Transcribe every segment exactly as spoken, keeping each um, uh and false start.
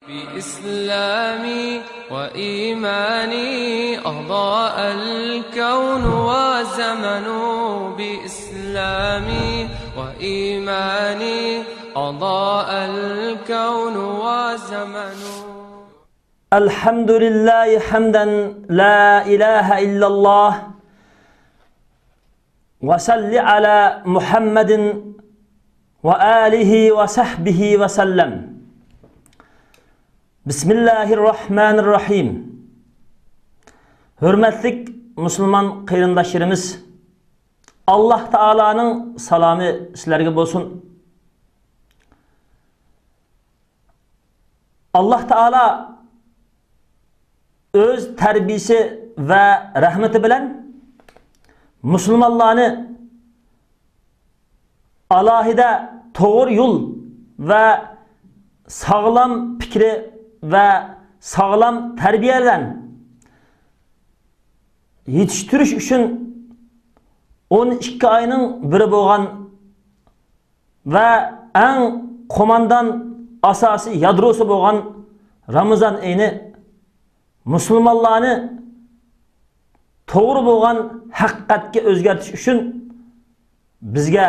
بإسلامي وإيماني أضاء الكون وزمن. بإسلامي وإيماني أضاء الكون وزمن. الحمد لله حمدا لا إله إلا الله. وصل على محمد وآله وصحبه وسلم. بسم الله الرحمن الرحيم. ھۆرمەتلىك مۇسۇلمان قېرىنداشلىرىمىز، ئاللاھ تائالانىڭ سالامى سىلەرگە بولسۇن. ئاللاھ تائالا ئۆز تەربىيىسى ۋە رەھمىتى بىلەن مۇسۇلمانلارنى ئالاھىدە توغرا يول ۋە ساغلام پىكرى ۋە ساغلام تەربىيە بىلەن يېتىشتۈرۈش ئۈچۈن ئون ئىككى ئاينىڭ بىرى بولغان ۋە ئەڭ قوماندان ئاساسىي يادروسى بولغان رامىزان ئېيىنى مۇسۇلمانلارنى توغرا بولغان ھەقىقەتكە ئۆزگەرتىش ئۈچۈن بىزگە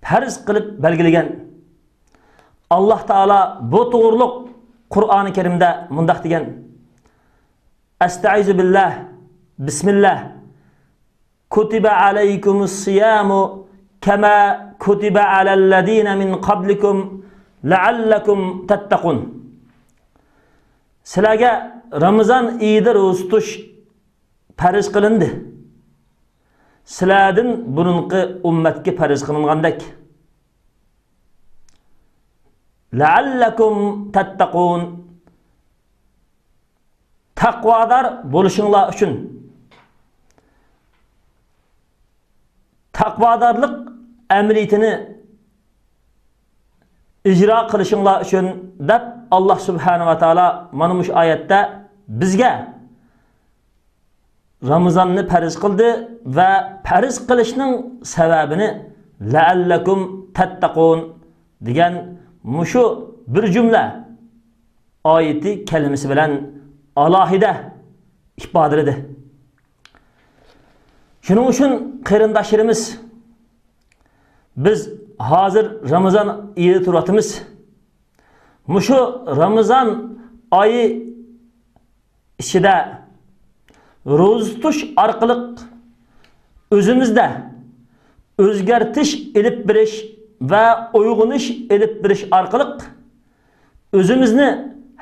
پەرز قىلىپ بەلگىلىگەن. ئاللاھ تائالا بۇ توغرۇلۇق قۇرئانى كەرىمدە مۇنداق دېگەن: ئەستەئىزۇ بىللاھ، بىسمىللاھ. كتب عليكم الصيام كما كتب على الذين من قبلكم لعلكم تتقون. سىلەرگە رامىزان ئېيىدا روزا تۇتۇش پەرز قىلىندى، سىلەردىن بۇرۇنقى ئۈممەتكە پەرز قىلىنغاندەك. لعلكم تتقون. تەقۋادار بولۇشۇڭلار ئۈچۈن، تەقۋادارلىق ئەمەلىيىتىنى ئىجرا قىلىشىڭلار ئۈچۈن، دەپ، ئاللاھ سۇبھانەھۇ ۋە تائالا مانا مۇشۇ ئايەتتە بىزگە رامىزاننى پەرز قىلدى ۋە پەرز قىلىشنىڭ سەۋەبىنى لەئەللەكۇم تەتتەقۇن دېگەن مۇشۇ بىر جۈملە ئايىتى كەلىمىسى بىلەن ئالاھىدە ئىپادىلىدى. شۇنىڭ ئۈچۈن قېرىنداشلىرىمىز، بىز ھازىر رامىزان ئېيىدا تۇرۇۋاتىمىز. مۇشۇ رامىزان ئايى ئىچىدە روزا تۇتۇش ئارقىلىق ئۆزىمىزدە ئۆزگەرتىش ئېلىپ بېرىش ۋە ئويغىنىش ئېلىپ بېرىش ئارقىلىق ئۆزىمىزنى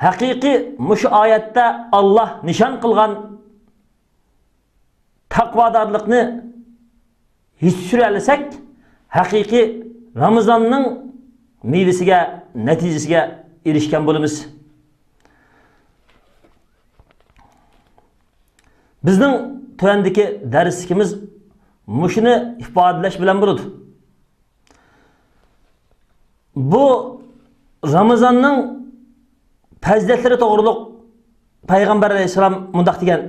ھەقىقىي مۇشۇ ئايەتتە ئاللاھ نىشان قىلغان تەقۋادارلىقنى يېتىشتۈرەلىسەك، ھەقىقىي رامىزاننىڭ مېۋىسىگە، نەتىجىسىگە ئېرىشكەن بولىمىز. بىزنىڭ تۆۋەندىكى دەرسلىكىمىز مۇشۇنى ئىپادىلەش بىلەن بولىدۇ. بۇ رامىزاننىڭ پەزىلەتلىرى توغرۇلۇق پەيغەمبەر ئەلەيھىسسالام مۇنداق دېگەن: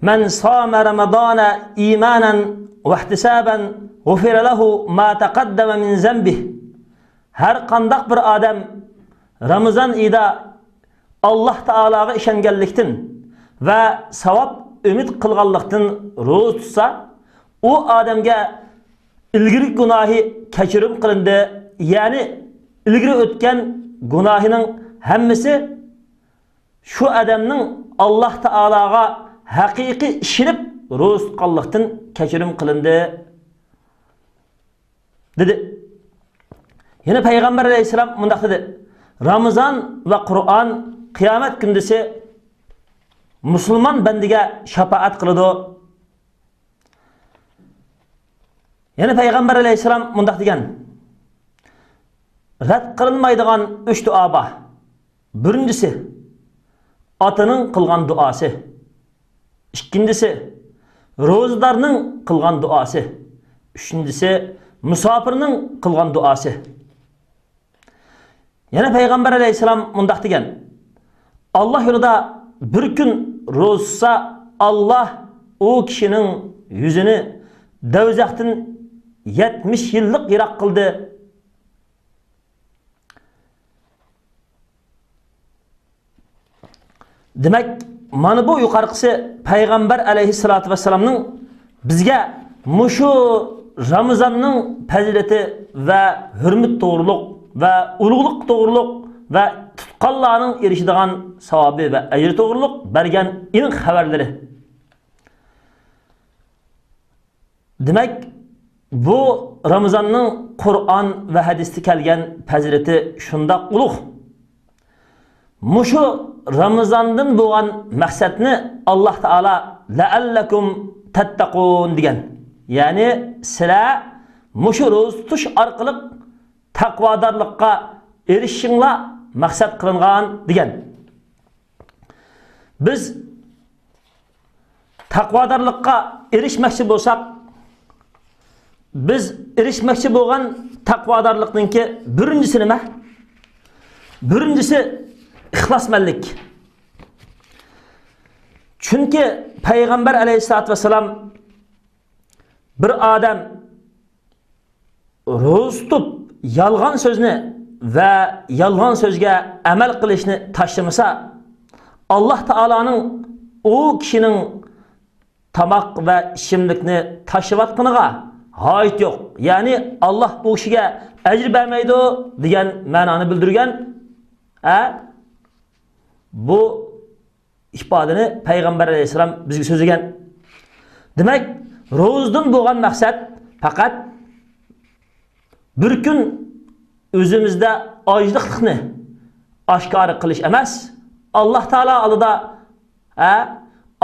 مَنْ صَامَ رَمَضَانَ إِيمَانًا وَاحْتِسَابًا غُفِرَ لَهُ مَا تَقَدَّمَ مِنْ ذَنْبِهِ. ھەر قانداق بىر ئادەم رامىزان ئېيىدا ئاللاھ تائالاغا ئىشەنگەنلىكتىن ۋە ساۋاب ئۈمىد قىلغانلىقتىن روزا تۇتسا، ئۇ ئادەمگە ئىلگىرىكى گۇناھى كەچۈرۈم قىلىندى، يەنى ئىلگىرى ئۆتكەن گۇناھىنىڭ ھەممىسى شۇ ئادەمنىڭ ئاللاھ تائالاغا ھەقىقىي ئىشىنىپ روزا تۇتقانلىقتىن كەچۈرۈم قىلىندى، دېدى. يەنە پەيغەمبەر ئەلەيھىسسالام مۇنداق دېدى: رامىزان ۋە قۇرئان قىيامەت كۈندىسى مۇسۇلمان بەندىگە شاپائەت قىلىدۇ. يەنە پەيغەمبەر ئەلەيھىسسالام مۇنداق دېگەن: رەت قىلىنمايدىغان ئۈچ دۇئا بار. بىرىنچىسى، ئاتىنىڭ قىلغان دۇئاسى. ئىككىنچىسى، روزىدارنىڭ قىلغان دۇئاسى. ئۈچىنچىسى، مۇساپىرنىڭ قىلغان دۇئاسى. يەنە پەيغەمبەر ئەلەيھىسسالام مۇنداق دېگەن: ئاللاھ يولىدا بىر كۈن روزا تۇتسا، ئاللاھ ئۇ كىشىنىڭ يۈزىنى دوزاختىن يەتمىش يىللىق يىراق قىلدى. دېمەك، مانا بۇ يۇقىرىقىسى پەيغەمبەر ئەلەيھىسسالاتۇ ۋەسسالامنىڭ بىزگە مۇشۇ رامىزاننىڭ پەزىلىتى ۋە ھۆرمىتى توغرۇلۇق ۋە ئۇلۇغلۇقى توغرۇلۇق ۋە تۇتقانلارنىڭ ئېرىشىدىغان ساۋابى ۋە ئەجرى توغرۇلۇق بەرگەن ئېنىق خەۋەرلىرى. دېمەك، بۇ رامىزاننىڭ قۇرئان ۋە ھەدىستە كەلگەن پەزىلىتى شۇنداق ئۇلۇغ. مۇشۇ رامىزاندىن بولغان مەقسەتنى ئاللاھ تائالا «لەئەللەكۇم تەتتەقۇن» دېگەن. يەنى سىلەر مۇشۇ روزا تۇتۇش ئارقىلىق تەقۋادارلىققا ئېرىشىشىڭلار مەقسەت قىلىنغان دېگەن. بىز تەقۋادارلىققا ئېرىشمەكچى بولساق، بىز ئېرىشمەكچى بولغان تەقۋادارلىقنىڭكى بىرىنچىسى نېمە؟ بىرىنچىسى ئىخلاسمەنلىك. چۈنكى پەيغەمبەر ئەلەيھىسسالاتۇ ۋەسسالام بىر ئادەم روزا تۇتۇپ، يالغان سۆزنى ۋە يالغان سۆزگە ئەمەل قىلىشنى تاشلىمىسا، ئاللاھ تائالانىڭ ئۇ كىشىنىڭ تاماق ۋە ئىچىملىكنى تاشلىۋاتقىنىغا ھاجىتى يوق. يەنى ئاللاھ ئۇ كىشىگە ئەجىر بەرمەيدۇ دېگەن مەنانى بىلدۈرگەن. ئە، بۇ ئىپادىنى پەيغەمبەر ئەلەيھىسسالام بىزگە سۆزلىگەن. دېمەك، روزىدىن بولغان مەقسەت پەقەت بىر كۈن ئۆزىمىزدە ئاجلىقلىقنى ئاشكارا قىلىش ئەمەس، ئاللاھ تائالا ئالدىدا، ئە،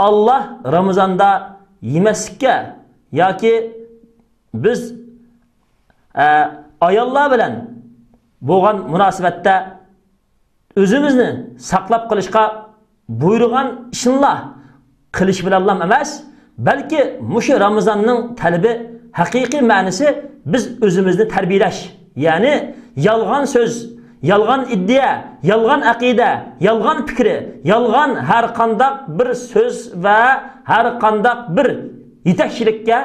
ئاللاھ رامىزاندا يېمەسلىككە ياكى بىز، ئە، ئاياللار بىلەن بولغان مۇناسىۋەتتە ئۆزىمىزنى ساقلاپ قېلىشقا بۇيرۇغان ئىشنىلا قىلىش بىلەنلا ئەمەس، بەلكى مۇشۇ رامىزاننىڭ تەلىپى، ھەقىقىي مەنىسى بىز ئۆزىمىزنى تەربىيەلەش، يەنى يالغان سۆز، يالغان ئىدىيە، يالغان ئەقىدە، يالغان پىكرى، يالغان ھەر قانداق بىر سۆز ۋە ھەر قانداق بىر يېتەكچىلىككە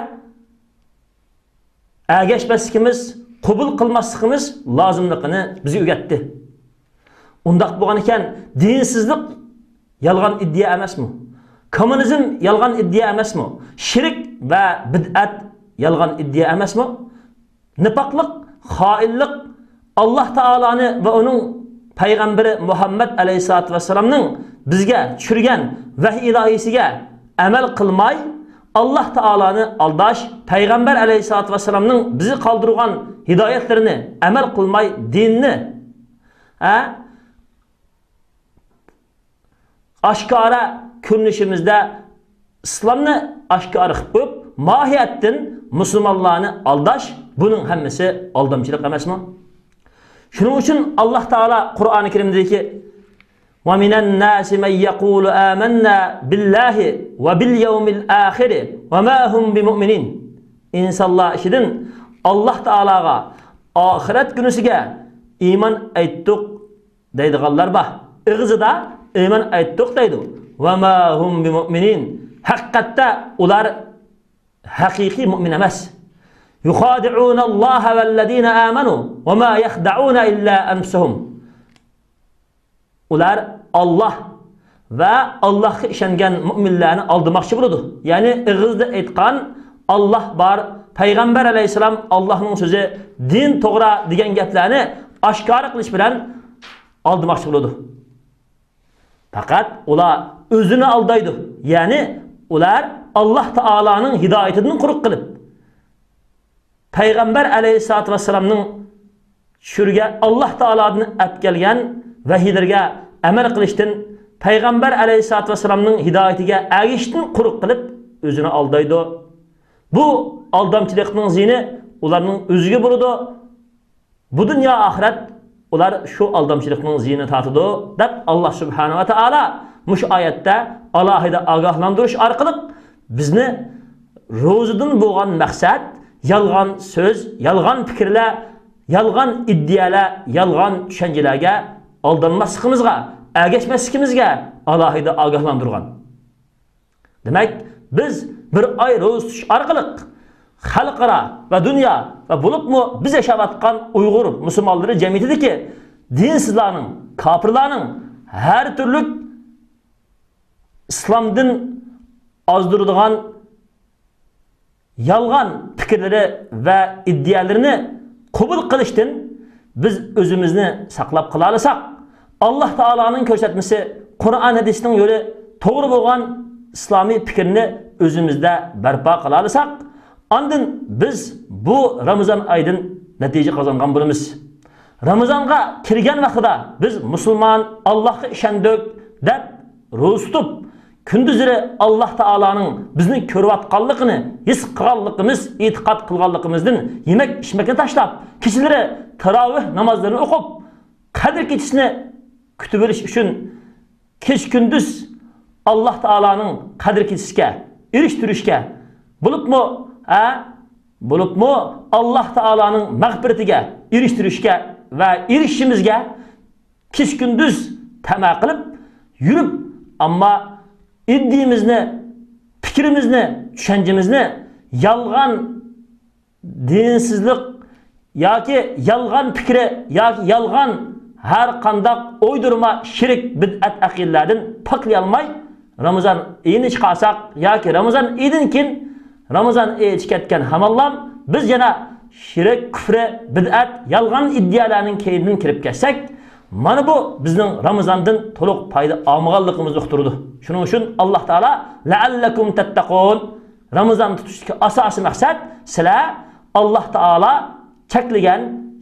ئەگەشمەسلىكىمىز، قوبۇل قىلماسلىقىمىز لازىملىقىنى بىزگە ئۆگەتتى. ئۇنداق بولغان ئىكەن، دىنسىزلىق يالغان ئىدىيە ئەمەسمۇ؟ كوممۇنىزم يالغان ئىدىيە ئەمەسمۇ؟ شىرك ۋە بىدئەت يالغان ئىدىيە ئەمەسمۇ؟ نىپاقلىق، خائىنلىق، ئاللاھ تائالانى ۋە ئۇنىڭ پەيغەمبىرى مۇھەممەد ئەلەيھىسسالاتۇ ۋەسسالامنىڭ بىزگە چۈشۈرگەن ۋەھىي ئىلاھىسىگە ئەمەل قىلماي، ئاللاھ تائالانى ئالداش، پەيغەمبەر ئەلەيھىسسالاتۇ ۋەسسالامنىڭ بىزگە قالدۇرغان ھىدايەتلىرىنى ئەمەل قىلماي، دىننى، ھە، ئاشكارا كۆرۈنۈشىمىزدە ئىسلامنى ئاشكارا قىلىپ قويۇپ، ماھىيەتتىن مۇسۇلمانلارنى ئالداش، بۇنىڭ ھەممىسى ئالدامچىلىق ئەمەسمۇ؟ شۇنىڭ ئۈچۈن ئاللاھ تائالا قۇرئانى كەرىمدىكى، «ومن الناس من يقول آمنا بالله وباليوم الآخر وما هم بمؤمنين.» ئىنسانلار ئىچىدىن ئاللاھ تائالاغا، ئاخىرەت كۈنىسىگە ئىمان ئېيتتۇق دەيدىغانلار بار. ئېغىزىدا ئىمان ئېيتتۇق دەيدۇ. «وما هم بمؤمنين.» ھەقىقەتتە ئۇلار ھەقىقىي مۇئمىن ئەمەس. «يخادعون الله والذين آمنوا وما يخدعون إلا أنفسهم.» ئۇلار ئاللاھ ۋە ئاللاھقا ئىشەنگەن مۇئمىنلارنى ئالدىماقچى بولىدۇ. يەنى ئېغىزدا ئېيتقان «ئاللاھ بار، پەيغەمبەر ئەلەيھىسسالام ئاللاھنىڭ سۆزى، دىن توغرا» دېگەن گەپلەرنى ئاشكارا قىلىش بىلەن ئالدىماقچى بولىدۇ. پەقەت ئۇلار ئۆزىنى ئالدايدۇ. يەنى ئۇلار ئاللاھ تائالانىڭ ھىدايىتىدىن قۇرۇق قېلىپ، پەيغەمبەر ئەلەيھىسسالاتۇ ۋەسسالامنىڭ چۈشۈرگەن، ئاللاھ تائالادىن ئەپ كەلگەن ۋەھىيلىرىگە ئەمەل قىلىشتىن، پەيغەمبەر ئەلەيھىسسالاتۇ ۋەسسالامنىڭ ھىدايىتىگە ئەگىشىشتىن قۇرۇق قېلىپ، ئۆزىنى ئالدايدۇ. بۇ ئالدامچىلىقنىڭ زىيىنى ئۇلارنىڭ ئۆزىگە بولىدۇ. بۇ دۇنيا ئاخىرەت ئۇلار شۇ ئالدامچىلىقنىڭ زىيىنىنى تارتىدۇ، دەپ ئاللاھ سۇبھانەھۇ ۋە تائالا مۇشۇ ئايەتتە ئالاھىدە ئاگاھلاندۇرۇش ئارقىلىق بىزنى روزىدىن بولغان مەقسەت يالغان سۆز، يالغان پىكىرلەر، يالغان ئىدىيەلەر، يالغان چۈشەنچىلەرگە ئالدانماسلىقىمىزغا، ئەگەشمەسلىكىمىزگە ئالاھىدە ئاگاھلاندۇرغان. دېمەك، بىز بىر ئاي روزا تۇتۇش ئارقىلىق خەلقئارا ۋە دۇنيا ۋە بولۇپمۇ بىز ياشاۋاتقان ئۇيغۇر مۇسۇلمانلىرى جەمئىيىتىدىكى دىنسىزلارنىڭ، كاپىرلارنىڭ ھەر تۈرلۈك ئىسلامدىن ئازدۇرىدىغان يالغان پىكىرلىرى ۋە ئىدىيەلىرىنى قوبۇل قىلىشتىن بىز ئۆزىمىزنى ساقلاپ قالالىساق، ئاللاھ تائالانىڭ كۆرسەتمىسى، قۇرئان ھەدىسنىڭ يولى، توغرا بولغان ئىسلامىي پىكىرنى ئۆزىمىزدە بەرپا قىلالىساق، ئاندىن بىز بۇ رامىزان ئايىدىن نەتىجە قازانغان بولىمىز. رامىزانغا كىرگەن ۋاقتىدا بىز مۇسۇلمان، ئاللاھقا ئىشەندۇق دەپ روزا تۇتۇپ، كۈندۈزلىرى ئاللاھ تائالانىڭ بىزنى كۆرۈۋاتقانلىقىنى ھېس قىلغانلىقىمىز، ئېتىقاد قىلغانلىقىمىزدىن يېمەك ئىچمەكنى تاشلاپ، كېچىلىرى تاراۋىھ نامازلىرىنى ئوقۇپ، قەدىر كېچىسىنى كۈتۈۋېلىش ئۈچۈن كېچە-كۈندۈز ئاللاھ تائالانىڭ قەدىر كېچىسىگە ئېرىشتۈرۈشكە، بولۇپمۇ، ھە، بولۇپمۇ ئاللاھ تائالانىڭ مەغپىرىتىگە ئېرىشتۈرۈشكە ۋە ئېرىشىشىمىزگە كېچە-كۈندۈز تەمە قىلىپ يۈرۈپ، ئەمما ئىدىيىمىزنى، پىكرىمىزنى، چۈشەنچىمىزنى يالغان دىنسىزلىق ياكى يالغان پىكرى ياكى يالغان ھەر قانداق ئويدۇرما شىرك، بىدئەت ئەقىدىلەردىن پاكلىيالماي، رامىزان ئېيىنى چىقارساق ياكى رامىزان ئېيىدىن كېيىن رامىزان ئېيى چىقىپ كەتكەن ھامانلا بىز يەنە شىرك، كۇفرى، بىدئەت، يالغان ئىدىيەلەرنىڭ كەينىدىن كىرىپ كەتسەك، مانا بۇ بىزنىڭ رامىزاندىن تولۇق پايدا ئالمىغانلىقىمىزنى ئۇقتۇرىدۇ. شۇنىڭ ئۈچۈن ئاللاھ تائالا لەئەللەكۇم تەتتەقۇن، رامىزان تۇتۇشتىكى ئاساسىي مەقسەت، سىلەر ئاللاھ تائالا چەكلىگەن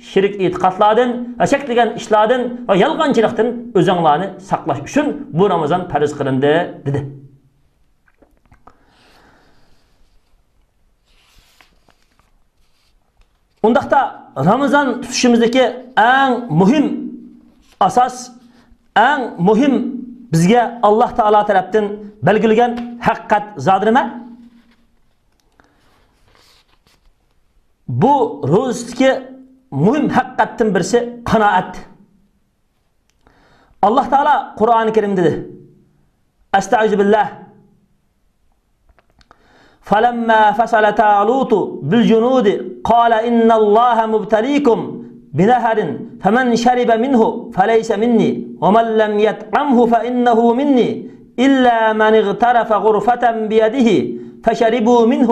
شىرك ئېتىقادلاردىن ۋە چەكلىگەن ئىشلاردىن ۋە يالغانچىلىقتىن ئۆزۈڭلارنى ساقلاش ئۈچۈن بۇ رامىزان پەرز قىلىندى، دېدى. ئۇنداقتا رامىزان تۇتۇشىمىزدىكى ئەڭ مۇھىم ئاساس، ئەڭ مۇھىم بىزگە ئاللاھ تائالا تەرەپتىن بەلگىلىگەن ھەقىقەت زادى نېمە؟ بۇ روزىدىكى مۇھىم ھەقىقەتتىن بىرسى قانائەت. ئاللاھ تائالا قۇرئانى كەرىمدە دېدى، ئەستەئىزۇ بىللاھ. فلما فصل طالوت بالجنود قال إن الله مبتليكم بنهر فمن شرب منه فليس مني ومن لم يطعمه فإنه مني إلا من اغترف غرفة بيده فشربوا منه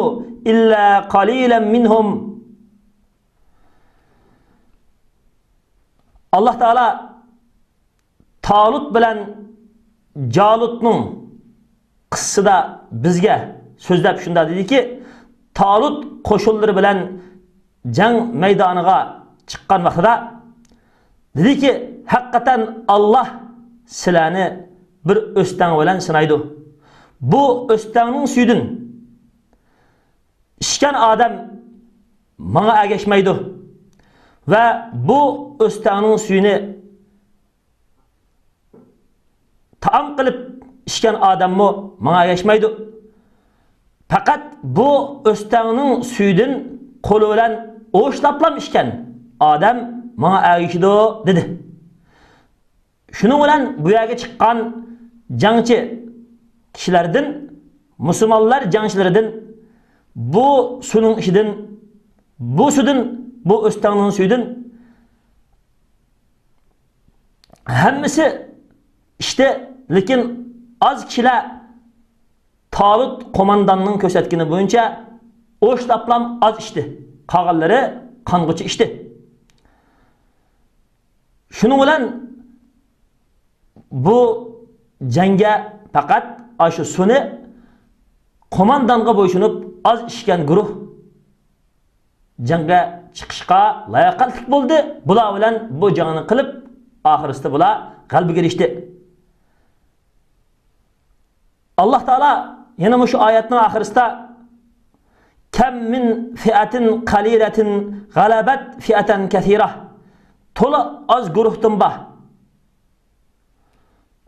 إلا قليلا منهم. ئاللاھ تائالا تالۇت بىلەن جالۇتنىڭ قىسسىدا بىزگە سۆزلەپ شۇنداق دېدىكى، تالۇت قوشۇنلىرى بىلەن جەڭ مەيدانىغا چىققان ۋاقتىدا دېدىكى، ھەقىقەتەن ئاللاھ سىلەرنى بىر ئۆستەڭ بىلەن سىنايدۇ. بۇ ئۆستەڭنىڭ سۈيىدىن ئىچكەن ئادەم ماڭا ئەگەشمەيدۇ ۋە بۇ ئۆستەڭنىڭ سۈيىنى تائام قىلىپ ئىچكەن ئادەممۇ ماڭا ئەگەشمەيدۇ. پەقەت بۇ ئۆستەڭنىڭ سۈيىدىن قولى بىلەن ئوشلاپلام ئىچكەن ئادەم ماڭا ئەگىشىدۇ، دېدى. شۇنىڭ بىلەن بۇ يەرگە چىققان جەڭچى كىشىلەردىن، مۇسۇلمانلار جەڭچىلىرىدىن بۇ سۇنىڭ ئىچىدىن، بۇ سۇدىن، بۇ ئۆستەڭنىڭ سۈيىدىن ھەممىسى ئىچتى، لېكىن ئاز كىشىلەر تالۇت قومانداننىڭ كۆرسەتكىنى بويىچە ئوشلاپلام ئاز ئىچتى. قالغانلىرى قانغۇچە ئىچتى. شۇنىڭ بىلەن بۇ جەڭگە پەقەت ئاشۇ سۇنى قوماندانغا بويسۇنۇپ ئاز ئىچكەن گۇرۇھ جەڭگە چىقىشقا لاياقەتلىك بولدى. بۇلار بىلەن بۇ جەڭنى قىلىپ، ئاخىرسىدا بۇلار غەلىبىگە ئېرىشتى. ئاللاھ تائالا يەنە مۇشۇ ئايەتنىڭ ئاخىرىسىدا، كم من فئة قليلة غلبت فئة كثيرة، تولا ئاز گۇرۇھتىن بار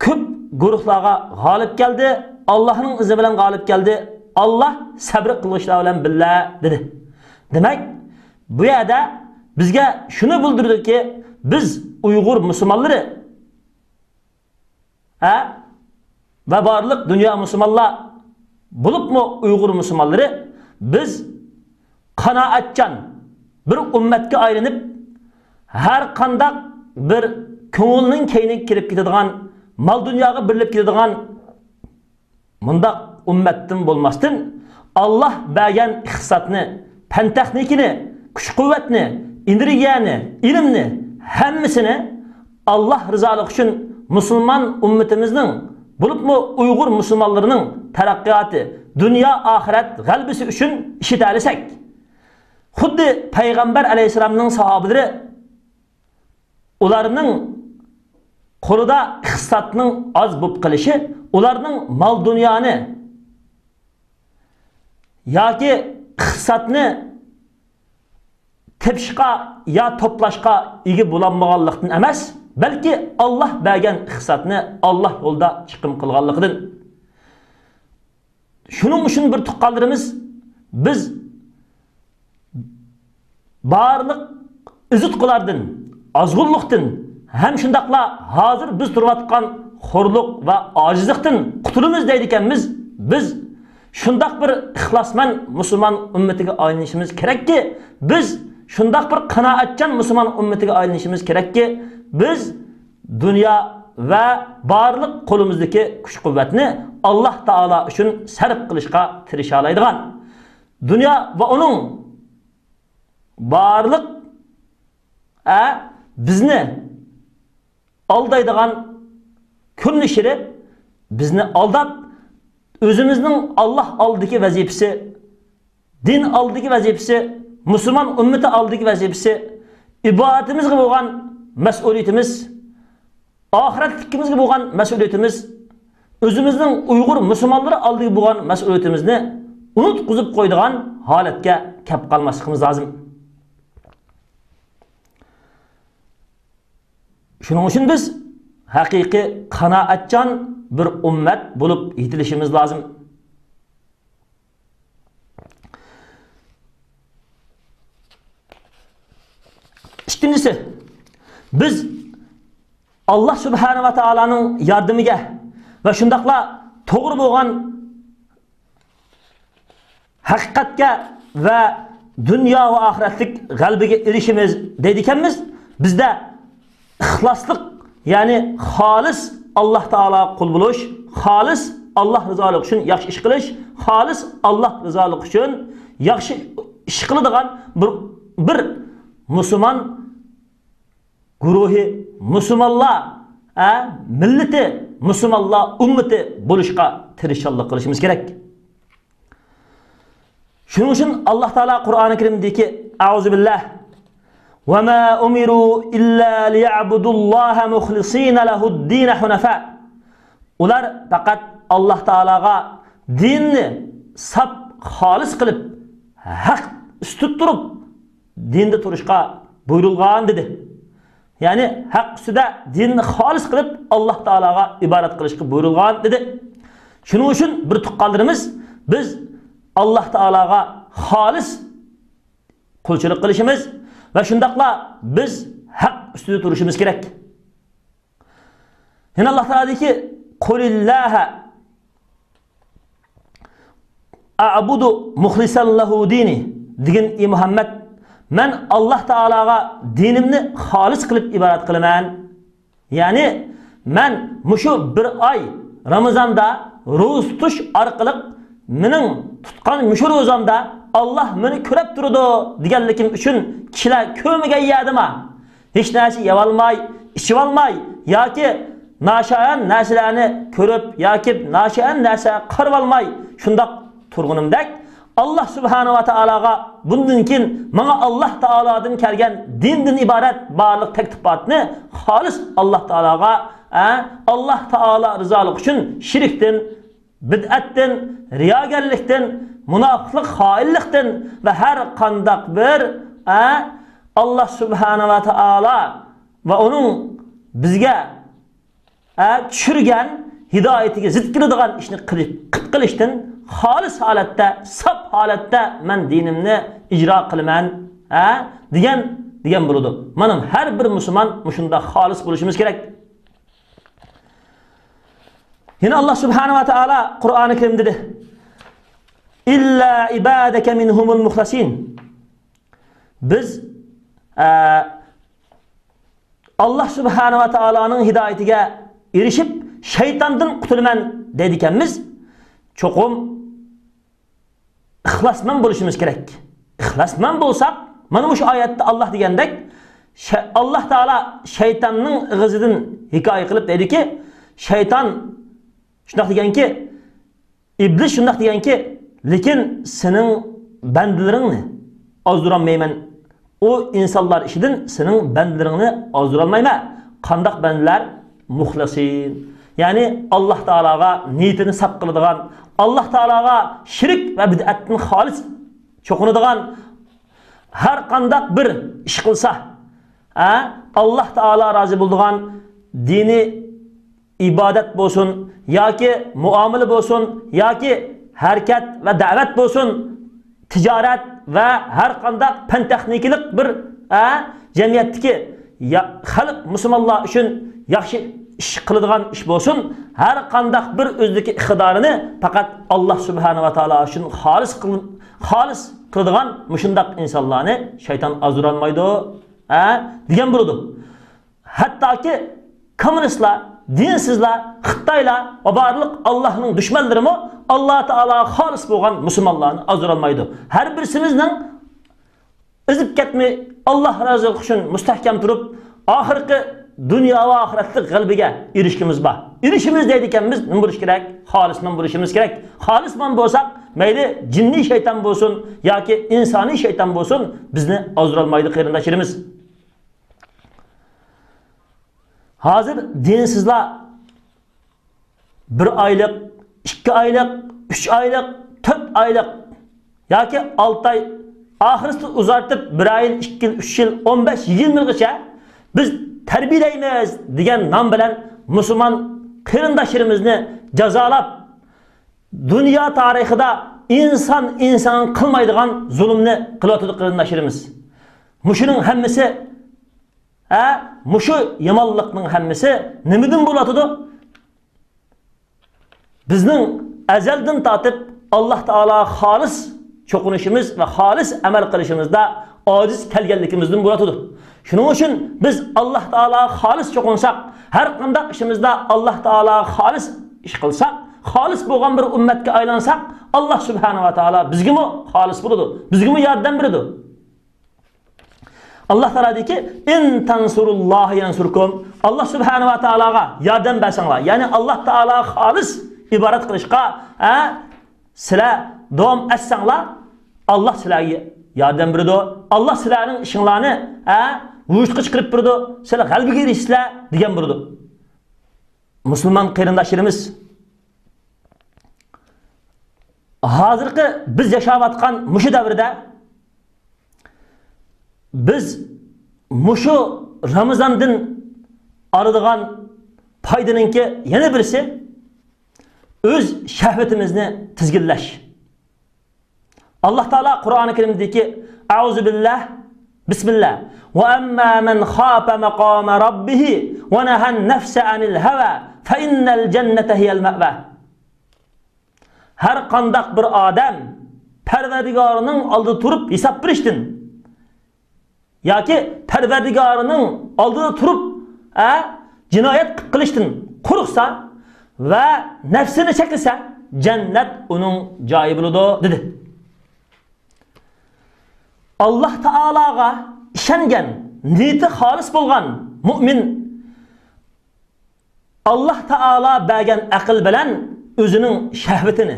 كۆپ گۇرۇھلارغا غالىب كەلدى، ئاللاھنىڭ ئىزنى بىلەن غالىب كەلدى، ئاللاھ سەبرى قىلغۇچىلار بىلەن بىللە، دېدى. دېمەك، بۇ يەردە بىزگە شۇنى بىلدۈرىدۇكى، بىز ئۇيغۇر مۇسۇلمانلىرى، ھە؟ ۋە بارلىق دۇنيا مۇسۇلمانلار، بولۇپمۇ ئۇيغۇر مۇسۇلمانلىرى، بىز قانائەتچان بىر ئۈممەتكە ئايلىنىپ، ھەر قانداق بىر كۆڭۈلنىڭ كەينىگە كىرىپ كېتىدىغان، مال-دۇنياغا بېرىلىپ كېتىدىغان، مۇنداق ئۈممەتتىن بولماستىن، ئاللاھ بەرگەن ئىقتىسادنى، پەن-تېخنىكىنى، كۈچ-قۇۋۋەتنى، ئېنېرگىيەنى، ئىلىمنى، ھەممىسىنى ئاللاھ رىزالىقى ئۈچۈن مۇسۇلمان ئۈممىتىمىزنىڭ، بولۇپمۇ ئۇيغۇر مۇسۇلمانلىرىنىڭ تەرەققىياتى، دۇنيا ئاخىرەت غەلىبىسى ئۈچۈن ئىشلىتەلىسەك، خۇددى پەيغەمبەر ئەلەيھىسسالامنىڭ ساھابىلىرى ئۇلارنىڭ قولىدا ئىقتىسادنىڭ ئاز بولۇپ قېلىشى، ئۇلارنىڭ مال-دۇنيانى ياكى ئىقتىسادنى تېپىشقا يا توپلاشقا ئىگە بولالمىغانلىقتىن ئەمەس، بەلكى ئاللاھ بەرگەن ئىقتىسادنى ئاللاھ يولىدا چىقىم قىلغانلىقىدىن. شۇنىڭ ئۈچۈن بىر تۇغقانلىرىمىز، بىز بارلىق ئۆزۈتقۇلاردىن، ئازغۇنلۇقتىن ھەم شۇنداقلا ھازىر بىز تۇرۇۋاتقان خورلۇق ۋە ئاجىزلىقتىن قۇتۇلىمىز دەيدىكەنمىز. بىز شۇنداق بىر ئىخلاسمەن مۇسۇلمان ئۈممىتىگە ئايلىنىشىمىز كېرەككى، بىز شۇنداق بىر قانائەتچان مۇسۇلمان ئۈممىتىگە ئايلىنىشىمىز كېرەككى، بىز دۇنيا ۋە بارلىق قولىمىزدىكى كۈچ-قۇۋۋەتنى ئاللاھ تائالا ئۈچۈن سەرپ قىلىشقا تىرىشالايدىغان، دۇنيا ۋە ئۇنىڭ بارلىق، ئە، بىزنى ئالدايدىغان كۆرۈنۈشلىرى، بىزنى ئالداپ، ئۆزىمىزنىڭ ئاللاھ ئالدىدىكى ۋەزىپىسى، دىن ئالدىدىكى ۋەزىپىسى، مۇسۇلمان ئۈممىتى ئالدىدىكى ۋەزىپىسى، ئىبادىتىمىزگە بولغان مەسئۇلىيىتىمىز، ئاخىرەتلىكىمىزگە بولغان مەسئۇلىيىتىمىز، ئۆزىمىزنىڭ ئۇيغۇر مۇسۇلمانلىرى ئالدىدا بولغان مەسئۇلىيىتىمىزنى ئۇنتقۇزۇپ قويىدىغان ھالەتكە كەپ قالماسلىقىمىز لازىم. شۇنىڭ ئۈچۈن بىز ھەقىقىي قانائەتچان بىر ئۈممەت بولۇپ يېتىلىشىمىز لازىم. ئىككىنچىسى، بىز ئاللاھ سۇبھانەھۇ ۋە تائالانىڭ ياردىمىگە ۋە شۇنداقلا توغرا بولغان ھەقىقەتكە ۋە دۇنيا ۋە ئاخىرەتلىك غەلىبىگە ئېرىشىمىز دەيدىكەنمىز. بىزدە ئىخلاسلىق، يەنى خالىس ئاللاھ تائالاغا قۇل بولۇش، خالىس ئاللاھ رىزالىقى ئۈچۈن ياخشى ئىش قىلىش، خالىس ئاللاھ رىزالىقى ئۈچۈن ياخشى ئىش قىلىدىغان بىر، بىر مۇسۇلمان گۇرۇھى، مۇسۇلمانلار، ئە، مىللىتى، مۇسۇلمانلار ئۈممىتى بولۇشقا تىرىشچانلىق قىلىشىمىز كېرەك. شۇنىڭ ئۈچۈن ئاللاھ تائالا قۇرئانى كەرىمدىكى، ئەئۇزۇ بىللاھ، «وما أمروا إلا ليعبدوا الله مخلصين له الدين حنفاء». ئۇلار پەقەت ئاللاھ تائالاغا دىننى ساپ، خالىس قىلىپ، ھەق ئۈستىدە تۇرۇپ، دىندا تۇرۇشقا بۇيرۇلغان دېدى. يەنى ھەق ئۈستىدە دىننى خالىس قىلىپ، ئاللاھ تائالاغا ئىبادەت قىلىشقا بۇيرۇلغان دېدى. شۇنىڭ ئۈچۈن بىر تۇغقانلىرىمىز، بىز ئاللاھ تائالاغا خالىس قۇلچىلىق قىلىشىمىز ۋە شۇنداقلا بىز ھەق ئۈستىدە تۇرۇشىمىز كېرەك. يەنە ئاللاھ تائالا دېدىكى، «قل الله أعبد مخلصا له ديني» دېگىن، ئى مۇھەممەد، مەن ئاللاھ تائالاغا دىنىمنى خالىس قىلىپ ئىبادەت قىلىمەن. يەنى مەن مۇشۇ بىر ئاي رامىزاندا روزا تۇتۇش ئارقىلىق مېنىڭ تۇتقان مۇشۇ روزامدا ئاللاھ مېنى كۆرۈپ تۇرىدۇ دېگەنلىكىم ئۈچۈن كىشىلەر كۆرمىگەن يەردىما ھېچ نەرسە يەۋالماي، ئىچىۋالماي ياكى ناشايان نەرسىلەرنى كۆرۈپ ياكى ناشايان نەرسە قارىۋالماي شۇنداق تۇرغىنىمدەك، ئاللاھ سۇبھانەھۇ ۋە تائالاغا بۇندىن كېيىن ماڭا ئاللاھ تائالادىن كەلگەن دىندىن ئىبارەت بارلىق تەكلىپاتنى خالىس ئاللاھ تائالاغا، ئە، ئاللاھ تائالا رىزالىقى ئۈچۈن شىركتىن، بىدئەتتىن، رىياگەرلىكتىن، مۇناپىقلىق، خائىنلىقتىن ۋە ھەر قانداق بىر، ئە، ئاللاھ سۇبھانەھۇ ۋە تائالا ۋە ئۇنىڭ بىزگە، ئە، چۈشۈرگەن ھىدايىتىگە زىت كېلىدىغان ئىشنى قىلىپ، قىلىپ قىلىشتىن خالىس ھالەتتە، ساپ ھالەتتە مەن دىنىمنى ئىجرا قىلىمەن، ئە، دېگەن، دېگەن بولىدۇ. مانا ھەر بىر مۇسۇلمان مۇشۇنداق خالىس بولۇشىمىز كېرەك. يەنە ئاللاھ سۇبھانەھۇ ۋە تائالا قۇرئانى كەرىمدە دېدى، «إلا عبادك منهم المخلصين». بىز، ئە، ئاللاھ سۇبھانەھۇ ۋە تائالانىڭ ھىدايىتىگە ئېرىشىپ، شەيتاندىن قۇتۇلىمەن دەيدىكەنمىز. چوقۇم ئىخلاسمەن بولۇشىمىز كېرەك. ئىخلاسمەن بولساق، مانا مۇشۇ ئايەتتە ئاللاھ دېگەندەك، شە-، ئاللاھ تائالا شەيتاننىڭ ئېغىزىدىن ھېكايە قىلىپ دەيدۇكى، شەيتان شۇنداق دېگەنكى، ئىبلىس شۇنداق دېگەنكى، لېكىن سېنىڭ بەندىلىرىڭنى ئازدۇرالمايمەن. ئۇ ئىنسانلار ئىچىدىن سېنىڭ بەندىلىرىڭنى ئازدۇرالمايمەن. قانداق بەندىلەر؟ مۇخلىسىن. يەنى ئاللاھ تائالاغا نىيىتىنى ساپ قىلىدىغان، ئاللاھ تائالاغا شىرك ۋە بىدئەتتىن خالىس چوقۇنىدىغان، ھەر قانداق بىر ئىش قىلسا، ھە، ئاللاھ تائالا رازى بولىدىغان دىنىي ئىبادەت بولسۇن، ياكى مۇئامىلە بولسۇن، ياكى ھەرىكەت ۋە دەۋەت بولسۇن، تىجارەت ۋە ھەر قانداق پەن تېخنىكىلىق بىر، ئە، جەمئىيەتتىكى يا-، خەلق مۇسۇلمانلار ئۈچۈن ياخشى ئىش قىلىدىغان ئىش بولسۇن، ھەر قانداق بىر ئۆزىدىكى ئىقتىدارىنى پەقەت ئاللاھ سۇبھانەھۇ ۋە تائالا ئۈچۈن خالىس قىل-، خالىس قىلىدىغان مۇشۇنداق ئىنسانلارنى شەيتان ئازدۇرالمايدۇ، ئە، دېگەن بولىدۇ. ھەتتاكى كوممۇنىستلار، دىنسىزلار، خىتايلار ۋە بارلىق ئاللاھنىڭ دۈشمەنلىرىمۇ ئاللاھ تائالاغا خالىس بولغان مۇسۇلمانلارنى ئازدۇرالمايدۇ. ھەر بىرسىمىزنىڭ ئېزىپ كەتمەي، ئاللاھ رازىلىقى ئۈچۈن مۇستەھكەم تۇرۇپ، ئاخىرقى دۇنيا ۋە ئاخىرەتلىك غەلىبىگە ئېرىشكىمىز بار. ئېرىشىمىز دەيدىكەنمىز، نېمە بولۇش كېرەك؟ خالىسمەن بولۇشىمىز كېرەك. خالىسمەن بولساق، مەيلى جىننىي شەيتان بولسۇن ياكى ئىنسانىي شەيتان بولسۇن، بىزنى ئازدۇرالمايدۇ، قېرىنداشلىرىمىز. ھازىر دىنسىزلار بىر ئايلىق، ئىككى ئايلىق، ئۈچ ئايلىق، تۆت ئايلىق ياكى ئالتە ئاي، ئاخىرسىدا ئۇزارتىپ، بىر يىل، ئىككى يىل، ئۈچ يىل، ئون بەش، يىگىرمە يىلغىچە بىز تەربىيەلەيمىز دېگەن نام بىلەن مۇسۇلمان قېرىنداشلىرىمىزنى جازالاپ، دۇنيا تارىخىدا ئىنسان ئىنسانغا قىلمايدىغان زۇلۇمنى قىلىۋاتىدۇ قېرىنداشلىرىمىز. مۇشۇنىڭ ھەممىسى، ھە، مۇشۇ يامانلىقنىڭ ھەممىسى نېمىدىن بولۇۋاتىدۇ؟ بىزنىڭ ئەزەلدىن تارتىپ ئاللاھ تائالاغا خالىس چوقۇنۇشىمىز ۋە خالىس ئەمەل قىلىشىمىزدا ئاجىز كەلگەنلىكىمىزدىن بولۇۋاتىدۇ. شۇنىڭ ئۈچۈن بىز ئاللاھ تائالاغا خالىس چوقۇنساق، ھەر قانداق ئىشىمىزدا ئاللاھ تائالاغا خالىس ئىش قىلساق، خالىس بولغان بىر ئۈممەتكە ئايلانساق، ئاللاھ سۇبھانەھۇ ۋە تائالا بىزگىمۇ خالىس بولىدۇ، بىزگىمۇ ياردەم بېرىدۇ. ئاللاھ تائالا دەيدىكى، «ئىن تەنسۇرۇللاھە يەنسۇركۇم.» ئاللاھ سۇبھانەھۇ ۋە تائالاغا ياردەم بەرسەڭلار، يەنى ئاللاھ تائالاغا خالىس ئىبادەت قىلىشقا، ھە، سىلەر داۋام ئەتسەڭلار، ئاللاھ سىلەرگە ياردەم بېرىدۇ. ئاللاھ سىلەرنىڭ ئىشىڭلارنى، ھە، ۋۇجۇدقا چىقىرىپ بېرىدۇ. سىلەر غەلىبىگە ئېرىشىسىلەر، دېگەن بولىدۇ. مۇسۇلمان قېرىنداشلىرىمىز، ھازىرقى بىز ياشاۋاتقان مۇشۇ دەۋردە بىز مۇشۇ رامىزاندىن ئالىدىغان پايدىنىڭكى يەنە بىرسى، ئۆز شەھۋىتىمىزنى تىزگىنلەش. ئاللاھ تائالا قۇرئانى كەرىمدىكى، ئەئۇزۇ بىللاھ، بىسمىللاھ، «ۋە ئەمما مەن خافە مەقامە رەببىھى ۋە نەھەن نەفسە ئەنىل ھەۋا فە ئىننەل جەننەتە ھىيەل مەئۋا.» ھەر قانداق بىر ئادەم پەرۋەردىگارىنىڭ ئالدىدا تۇرۇپ ھېساب بېرىشتىن ياكى پەرۋەردىگارىنىڭ ئالدىدا تۇرۇپ، ئە، جىنايەت قىلىشتىن قورقسا ۋە نەپسىنى چەكلىسە، جەننەت ئۇنىڭ جايى بولىدۇ، دېدى. ئاللاھ تائالاغا ئىشەنگەن، نىيىتى خالىس بولغان مۇئمىن ئاللاھ تائالا بەرگەن ئەقىل بىلەن ئۆزىنىڭ شەھۋىتىنى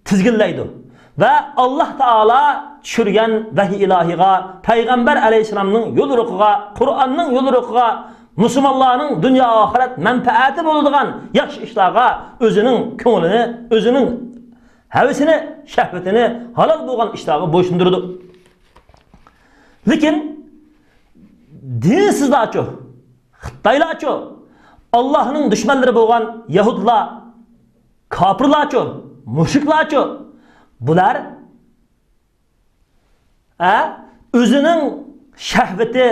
تىزگىنلەيدۇ ۋە ئاللاھ تائالا چۈشۈرگەن ۋەھىي ئىلاھىغا، پەيغەمبەر ئەلەيھىسسالامنىڭ يوليورۇقىغا، قۇرئاننىڭ يوليورۇقىغا، مۇسۇلمانلارنىڭ دۇنيا ئاخىرەت مەنپەئەتى بولىدىغان ياخشى ئىشلارغا ئۆزىنىڭ كۆڭلىنى، ئۆزىنىڭ ھەۋىسىنى، شەھۋىتىنى ھالال بولغان ئىشلارغا بويسۇندۇرىدۇ. لېكىن دىنسىزلارچۇ؟ خىتايلارچۇ؟ ئاللاھنىڭ دۈشمەنلىرى بولغان يەھۇدلار، كاپىرلارچۇ؟ مۇشرىكلارچۇ؟ بۇلار، ئە، ئۆزىنىڭ شەھۋىتى،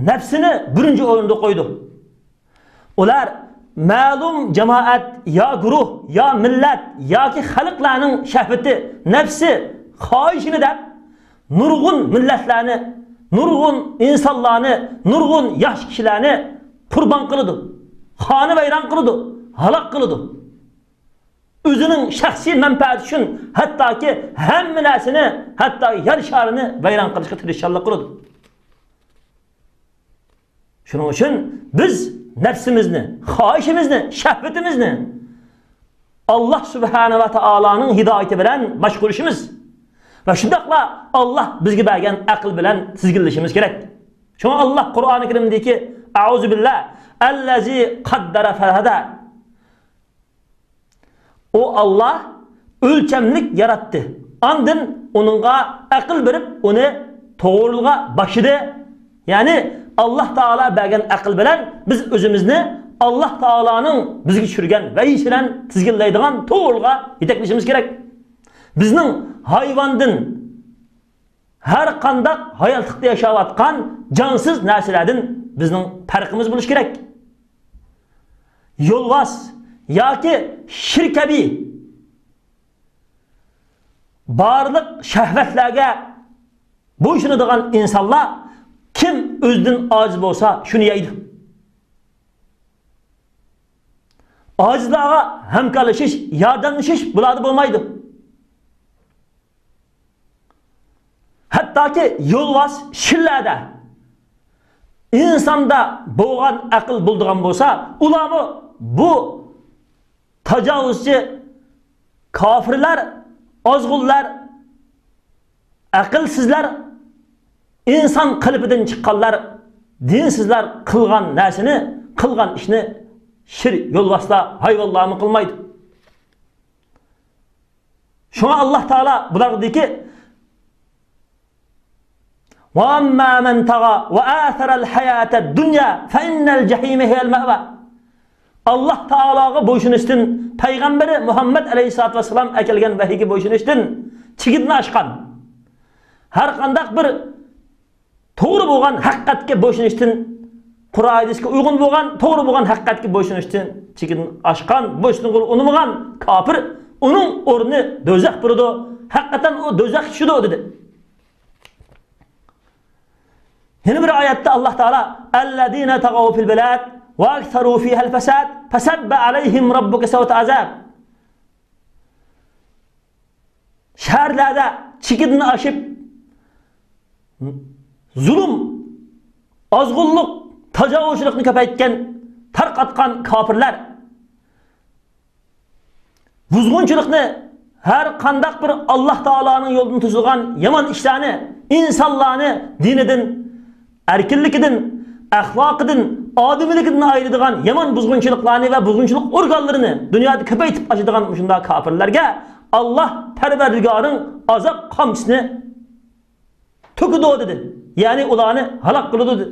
نەپسىنى بىرىنچى ئورۇندا قويىدۇ. ئۇلار مەلۇم جامائەت يا گۇرۇھ يا مىللەت ياكى خەلقلەرنىڭ شەھۋىتى، نەپسى، خاھىشىنى دەپ، نۇرغۇن مىللەتلەرنى، نۇرغۇن ئىنسانلارنى، نۇرغۇن ياخشى كىشىلەرنى قۇربان قىلىدۇ، خانىۋەيران قىلىدۇ، ھالاك قىلىدۇ. ئۆزىنىڭ شەخسىي مەنپەئەتى ئۈچۈن ھەتتاكى ھەممە نەرسىنى، ھەتتا يەر شارىنى ۋەيران قىلىشقا تىرىشچانلىق قىلىدۇ. شۇنىڭ ئۈچۈن بىز نەپسىمىزنى، خاھىشىمىزنى، شەھۋىتىمىزنى ئاللاھ سۇبھانە ۋە تائالانىڭ ھىدايىتى بىلەن باشقۇرۇشىمىز ۋە شۇنداقلا ئاللاھ بىزگە بەرگەن ئەقىل بىلەن تىزگىنلىشىمىز كېرەك. شۇڭا ئاللاھ قۇرئانى كەرىمدىكى، ئەئۇزۇ بىللاھ، ئەللەزى قەددەرە فەھەدە. ئۇ ئاللاھ ئۆلچەملىك ياراتتى. ئاندىن ئۇنىڭغا ئەقىل بېرىپ، ئۇنى توغرىلىققا باشلىدى. يەنى ئاللاھ تائالا بەرگەن ئەقىل بىلەن بىز ئۆزىمىزنى ئاللاھ تائالانىڭ بىزگە چۈشۈرگەن ۋەھىيسى بىلەن تىزگىنلەيدىغان توغرىلىققا يېتەكلىشىمىز كېرەك. بىزنىڭ ھايۋاندىن، ھەر قانداق ھاياتلىقتا ياشاۋاتقان جانسىز نەرسىلەردىن بىزنىڭ پەرقىمىز بولۇشى كېرەك. يولۋاس ياكى شىر كەبى بارلىق شەھۋەتلەرگە بويسۇنىدىغان ئىنسانلار، كىم ئۆزىدىن ئاجىز بولسا، شۇنى يەيدۇ. ئاجىزلارغا ھەمكارلىشىش، ياردەملىشىش بۇلاردا بولمايدۇ. ھەتتاكى يولۋاس شىرلەردە ئىنساندا بولغان ئەقىل بولىدىغان بولسا، ئۇلارمۇ بۇ تاجاۋۇزچى كاپىرلار، ئازغۇنلار، ئەقىلسىزلەر، ئىنسان قېلىپىدىن چىققانلار، دىنسىزلار قىلغان نەرسىنى، قىلغان ئىشنى شىر يولۋاسلار، ھايۋانلارمۇ قىلمايدۇ. شۇڭا ئاللاھ تائالا بۇلارغا دېدىكى، وَأَمَّا مَنْ طَغَى وَآثَرَ الْحَيَاةَ الدُّنْيَا فَإِنَّ الْجَحِيمَ هِيَ الْمَأْوَى. ئاللاھ تائالاغا بويسۇنۇشتىن، پەيغەمبىرى مۇھەممەد ئەلەيھىسسالاتۇ ۋەسسالام ئەكەلگەن ۋەھىيگە بويسۇنۇشتىن چېگرىنى ئاشقان، ھەر قانداق بىر توغرا بولغان ھەقىقەتكە بويسۇنۇشتىن، قۇرئان ھەدىسكە ئۇيغۇن بولغان، توغرا بولغان ھەقىقەتكە بويسۇنۇشتىن چېگرىنى ئاشقان، بويسۇنغىلى ئۇنىمىغان كاپىر، ئۇنىڭ ئورنى دوزاخ بولىدۇ. ھەقىقەتەن ئۇ دوزاخقا چۈشىدۇ، دېدى. يەنە بىر ئايەتتە ئاللاھ تائالا، الَّذِينَ طَغَوْا فِي الْبِلَادِ وَأَكْثَرُوا فِيهَا الْفَسَادَ فَصَبَّ عَلَيْهِمْ رَبُّكَ سَوْطَ عَذَابٍ. شەھەرلەردە چېكىدىن ئاشىپ، زۇلۇم، ئازغۇنلۇق، تاجاۋۇزچىلىقنى كۆپەيتكەن، تارقاتقان كاپىرلار، بۇزغۇنچىلىقنى، ھەر قانداق بىر ئاللاھ تائالانىڭ يولىدىن توسىدىغان يامان ئىشلارنى، ئىنسانلارنى دىنىدىن، ئەركىنلىكىدىن، ئەخلاقىدىن، ئادىمىيلىكىدىن ئايرىدىغان يامان بۇزغۇنچىلىقلارنى ۋە بۇزغۇنچىلىق ئورگانلىرىنى دۇنيادا كۆپەيتىپ ئاشىدىغان مۇشۇنداق كاپىرلارغا ئاللاھ پەرۋەردىگارىڭ ئازاب قامچىسىنى تۆكىدۇ، دېدى. يەنى ئۇلارنى ھالاك قىلىدۇ، دېدى.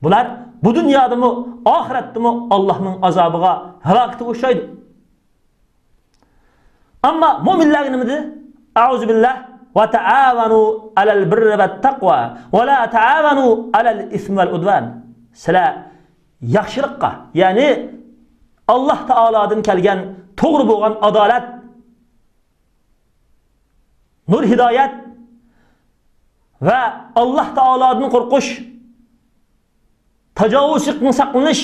بۇلار بۇ دۇنيادىمۇ، ئاخىرەتتىمۇ ئاللاھنىڭ ئازابىغا، ھالاكىتىگە ئۇچرايدۇ. ئەمما مۆمىنلەرگە نېمە دېدى؟ ئەئۇزۇ بىللاھ، وَتَعَاوَنُوا عَلَى الْبِرِّ وَالتَّقْوَى وَلَا تَعَاوَنُوا عَلَى الْإِثْمِ وَالْعُدْوَانِ. سىلەر ياخشىلىققا، يەنى ئاللاھ تائالادىن كەلگەن توغرا بولغان ئادالەت، نۇر ھىدايەت ۋە ئاللاھ تائالادىن قورقۇش، تاجاۋۇزچىلىقتىن ساقلىنىش،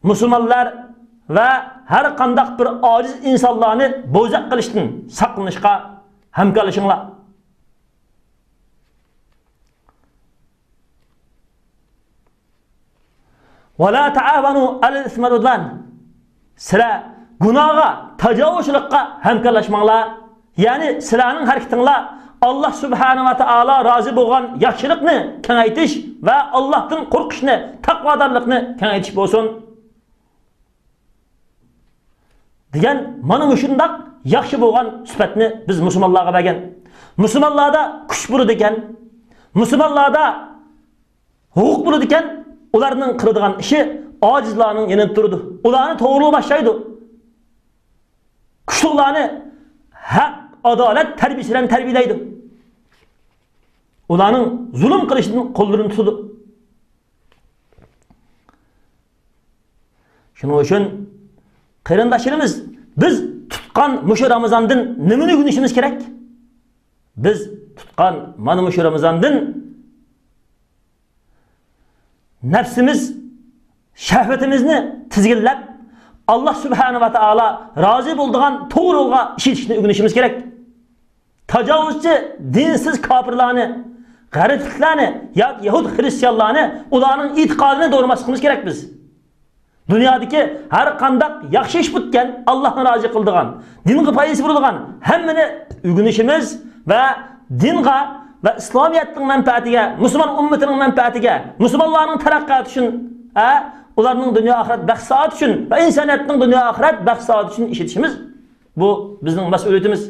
مۇسۇلمانلار ۋە ھەر قانداق بىر ئاجىز ئىنسانلارنى بوزەك قىلىشتىن ساقلىنىشقا ھەمكارلىشىڭلار. وَلَا تَعَاوَنُوا عَلَى الْإِثْمِ وَالْعُدْوَانِ. سىلەر گۇناھقا، تاجاۋۇزچىلىققا ھەمكارلاشماڭلار. يەنى سىلەرنىڭ ھەرىكىتىڭلار ئاللاھ سۇبھانەھۇ ۋە تائالا رازى بولغان ياخشىلىقنى كېڭەيتىش ۋە ئاللاھتىن قورقۇشنى، تەقۋادارلىقنى كېڭەيتىش بولسۇن. دېگەن مانا مۇشۇنداق ياخشى بولغان سۈپەتنى بىز مۇسۇلمانلارغا بەرگەن. مۇسۇلمانلاردا كۈچ بولىدىكەن، مۇسۇلمانلاردا ھوقۇق بولىدىكەن، ئۇلارنىڭ قىلىدىغان ئىشى ئاجىزلارنىڭ يېنىدا تۇرىدۇ. ئۇلارنى توغرىغا باشلايدۇ. كۈچلۈكلەرنى ھەق، ئادالەت تەربىيىسى بىلەن تەربىيەلەيدۇ. ئۇلارنىڭ زۇلۇم قىلىشىدىن قوللىرىنى تۇتىدۇ. شۇنىڭ ئۈچۈن، قېرىنداشلىرىمىز، بىز تۇتقان مۇشۇ رامىزاندىن نېمىنى ئۆگىنىشىمىز كېرەك؟ بىز تۇتقان مانا مۇشۇ رامىزاندىن نەپسىمىز، شەھۋىتىمىزنى تىزگىنلەپ، ئاللا سۇبھانە ۋە تائالا رازى بولىدىغان توغرا يولغا ئىشلىتىشنى ئۆگىنىشىمىز كېرەك. تاجاۋۇزچى، دىنسىز كاپىرلارنى، غەربلىكلەرنى ياكى يەھۇد خىرىستىيانلارنى، ئۇلارنىڭ ئېتىقادىنى دورىماسلىقىمىز كېرەك بىز. دۇنيادىكى ھەر قانداق ياخشى ئىش پۈتكەن، ئاللانى رازى قىلىدىغان، دىنغا پايدىسى بولىدىغان ھەممىنى ئۆگىنىشىمىز ۋە دىنغا ۋە ئىسلامىيەتنىڭ مەنپەئەتىگە، مۇسۇلمان ئۈممىتىنىڭ مەنپەئەتىگە، مۇسۇلمانلارنىڭ تەرەققىياتى ئۈچۈن، ئە، ئۇلارنىڭ دۇنيا ئاخىرەت بەخت سائادىتى ئۈچۈن ۋە ئىنسانىيەتنىڭ دۇنيا ئاخىرەت بەخت سائادىتى ئۈچۈن ئىشلىتىشىمىز، بۇ بىزنىڭ مەسئۇلىيىتىمىز.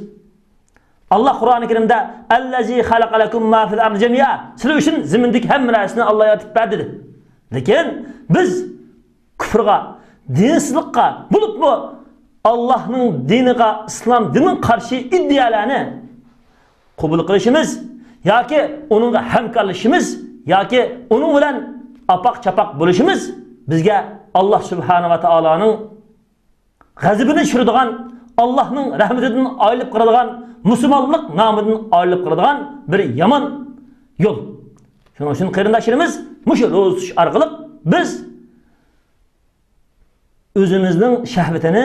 ئاللا قۇرئانى كەرىمدە، «ئەللەزى خەلەقە لەكۇم ما فىل ئەرزى جەمىئا»، سىلەر ئۈچۈن زېمىندىكى ھەممە نەرسىنى ئاللا يارىتىپ بەردى، دېدى. لېكىن بىز كۇفرغا، دىنسىزلىققا، بولۇپمۇ ئاللانىڭ دىنىغا، ئىسلام دىنىغا قارشى ئىدىيەلەرنى قوبۇل قىلىشىمىز ياكى ئۇنىڭغا ھەمكارلىشىمىز ياكى ئۇنىڭ بىلەن ئاپاق-چاپاق بولۇشىمىز بىزگە ئاللا سۇبھانە ۋە تائالانىڭ غەزىپىنى چۈشۈرىدىغان، ئاللانىڭ رەھمىتىدىن ئايرىلىپ قالىدىغان، مۇسۇلمانلىق نامىدىن ئايرىلىپ قالىدىغان بىر يامان يول. شۇنىڭ ئۈچۈن قېرىنداشلىرىمىز، مۇشۇ روزا تۇتۇش ئارقىلىق بىز ئۆزىمىزنىڭ شەھۋىتىنى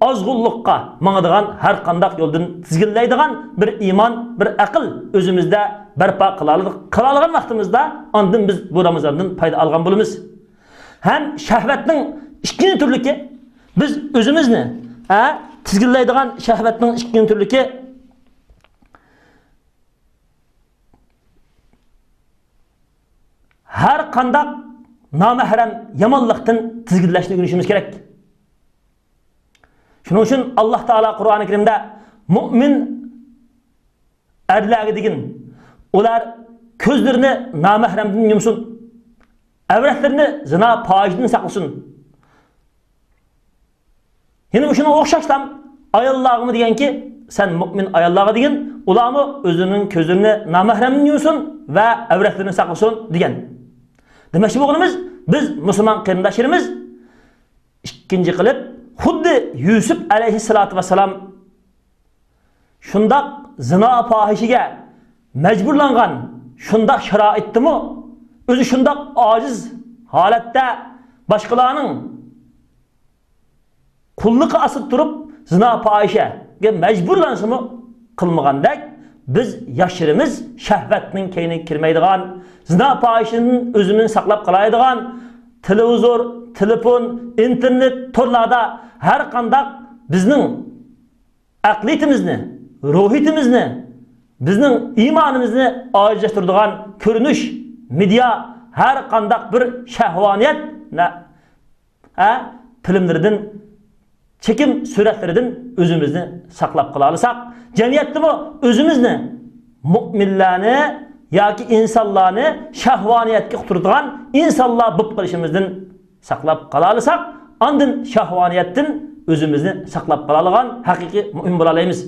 ئازغۇنلۇققا ماڭىدىغان، ھەر قانداق يولدىن تىزگىنلەيدىغان بىر ئىمان، بىر ئەقىل ئۆزىمىزدە بەرپا قىلالىدۇق. قىلالىغان ۋاقتىمىزدا ئاندىن بىز بۇ رامىزاندىن پايدا ئالغان بولىمىز. ھەم شەھۋەتنىڭ ئىككىنچى تۈرلۈكى، بىز ئۆزىمىزنى، ھە، تىزگىنلەيدىغان شەھۋەتنىڭ ئىككىنچى تۈرلۈكى، ھەر قانداق نامەھرەم يامانلىقتىن تىزگىنلەشنى ئۆگىنىشىمىز كېرەك. شۇنىڭ ئۈچۈن ئاللا تائالا قۇرئانى كەرىمدە مۇئمىن ئەرلەرگە دېگىن، ئۇلار كۆزلىرىنى نامەھرەمدىن يۇمسۇن، ئەۋرەتلىرىنى زىنا، پاھىشىدىن ساقلىسۇن. يەنە مۇشۇنىڭغا ئوخشاشلا ئاياللارغىمۇ دېگەنكى، سەن مۇئمىن ئاياللارغا دېگىن، ئۇلارمۇ ئۆزىنىڭ كۆزلىرىنى نامەھرەمدىن يۇمسۇن ۋە ئەۋرەتلىرىنى ساقلىسۇن دېگەن. دېمەكچى بولغىنىمىز، بىز مۇسۇلمان قېرىنداشلىرىمىز ئىككىنچى قىلىپ، خۇددى يۈسۈپ ئەلەيھىسسالاتۇ ۋەسسالام شۇنداق زىنا پاھىشىگە مەجبۇرلانغان، شۇنداق شارائىتتىمۇ، ئۆزى شۇنداق ئاجىز ھالەتتە باشقىلارنىڭ قۇللۇقى ئاستىدا تۇرۇپ زىنا پاھىشەگە مەجبۇرلانسىمۇ قىلمىغاندەك، بىز ياشلىرىمىز شەھۋەتنىڭ كەينىگە كىرمەيدىغان، زىنا پاھىشىدىن ئۆزىمىزنى ساقلاپ قالايدىغان، تېلېۋىزور، تېلېفون، ئىنتېرنېت، تورلاردا ھەر قانداق بىزنىڭ ئەقلىيىتىمىزنى، روھىيىتىمىزنى، بىزنىڭ ئىمانىمىزنى ئاجىزلاشتۇرىدىغان كۆرۈنۈش، مېدىيا، ھەر قانداق بىر شەھۋانىيەت نە-، ھە، فىلىملىرىدىن، چېكىم سۈرەتلىرىدىن ئۆزىمىزنى ساقلاپ قالالىساق، جەمئىيەتتىمۇ ئۆزىمىزنى، مۇئمىنلارنى ياكى ئىنسانلارنى شەھۋانىيەتكە ئۇتتۇرىدىغان ئىنسانلار بولۇپ قېلىشىمىزدىن ساقلاپ قالالىساق، ئاندىن شەھۋانىيەتتىن ئۆزىمىزنى ساقلاپ قالالىغان ھەقىقىي مۇئمىن بولالايمىز.